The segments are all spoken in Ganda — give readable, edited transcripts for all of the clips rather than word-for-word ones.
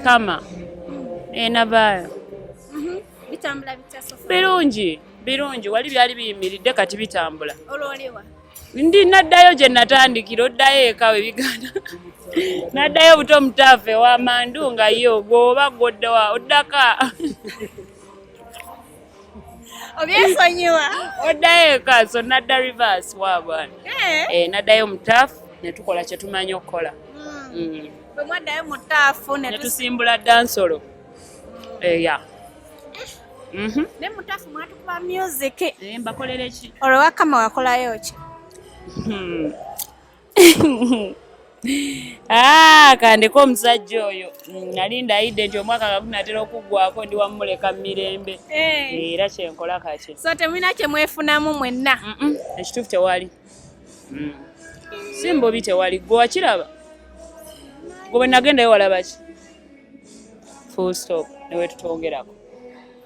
Kama enavaayo. Bitambula bitya so far? Birungi, birungi. Wali byali biyimiridde, kati bitambula. Olwoliwa? Ndi naddayo gye natandikira. Oddayo eka we biganda. Naddayo buto mutaafu ewamandu nga ye gwoba gwoddawa oddaka. Obyesonyiwa. Oddayo eka, so nadda reverse wa bwana. Eh. Eh, naddayo mutaafu ne tukola kye tumanyi okukola. Bwe mwaddayo mu taafu ne Ne tusimbula dancehall. Eh, ya. Ne mu taafu mwatukuba music. Eh, mbakolere ki? Olwo wakama wakolayo ki? Ah, kandeko omusajja oyo. Nali ndayidde nti omwaka nga gunaatera okuggwako ndi wamuleka mu mirembe. Era kyenkola kati. So temulina kye mwefunamu mwenna? Ekituufu tewali. Si mbobi, tewali. Gwe wakiraba? Gwe bwe nagendayo walaba ki? Full stop, newe tutongerako.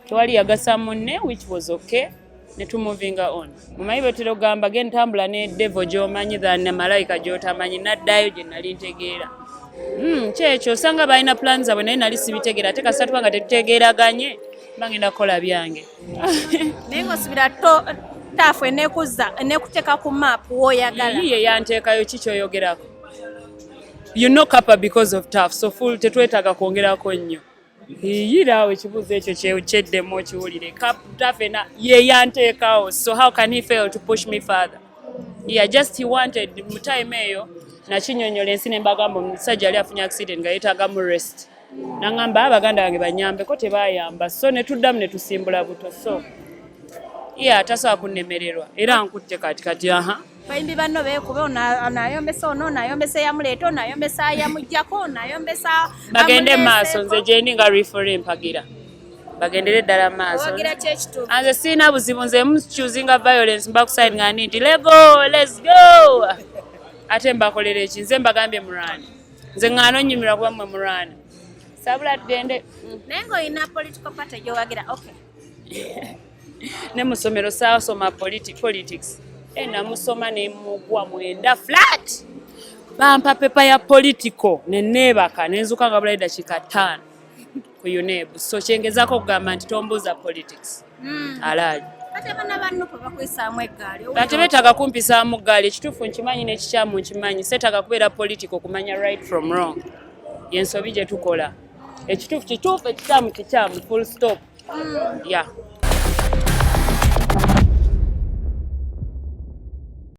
Tewali yagasa munne, which was okay, ne tumuvinga on. Mumanyi betera okugamba, genda tambula ne devil gy'omanyi than malayika gy'otamanyi. Naddayo gye nali ntegeera. Kyekyo osanga balina plan zaabwe, naye nali sibitegeera. Ate kasita tuba nga tetutegeeraganye, mba ngenda kukola byange. Naye ng'osubira to taafu enekuzza, enekuteeka ku map w'oyagala? Ye yanteekayo. Ki kyoyogerako? You know Kapa because of Tough, so full tetwetaaga kwongerako nnyo. Yiraawo ekibuuzo ekyo kyeddemu okiwulire. Tough ena ye yanteekawo, so how can he fail to push me further? Yeah, just he wanted mu time eyo nakinyonyola ensi ne mbagamba omusajja yali afunye accident nga yeetaagamu rest, naŋŋamba abaganda bange banyambeko, tebayamba, so ne tuddamu ne tusimbula buto. So yeah, tasobola kunnemererwa era nkutte kati kati aha. Bayimbi banno beekube, ono ayombesa, ono ayombesa eyamuleeta, ono ayombesa yamugjako, ono ayombesa Bagende maaso, nze gyendi nga referee mpagira, bagendere ddala maaso. Owagira kyekituufu. Nze sirina buzibu, nze muchoosinga violence, mba ku side nga ndi nti lego, let's go. Ate mbakolera eki? Nze mbagambye mulwane, nze ŋŋaana onyumirwa kuba mmwe mulwana. Sabula tugende. Naye ng'olina political party gyowagira, okay? Ne mu ssomero saasoma politics. E, namusoma ne mugwa 9 flat. Bampa paper ya political ne neebaka, ne nzuuka nga bulayi dakiika 5 ku UNEB. So kyengezaako okugamba nti tombuuza politics alaali. Kati abaana ba NUP bakuyisaamu eggaali. Kati beetaaga kumpisaamu ggaali. Ekituufu nkimanyi n'ekikyamu nkimanyi. Seetaaga kubeera political kumanya right from wrong. Yensobi gye tukola. Ekituufu kituufu, ekikyamu kikyamu, full stop, yeah.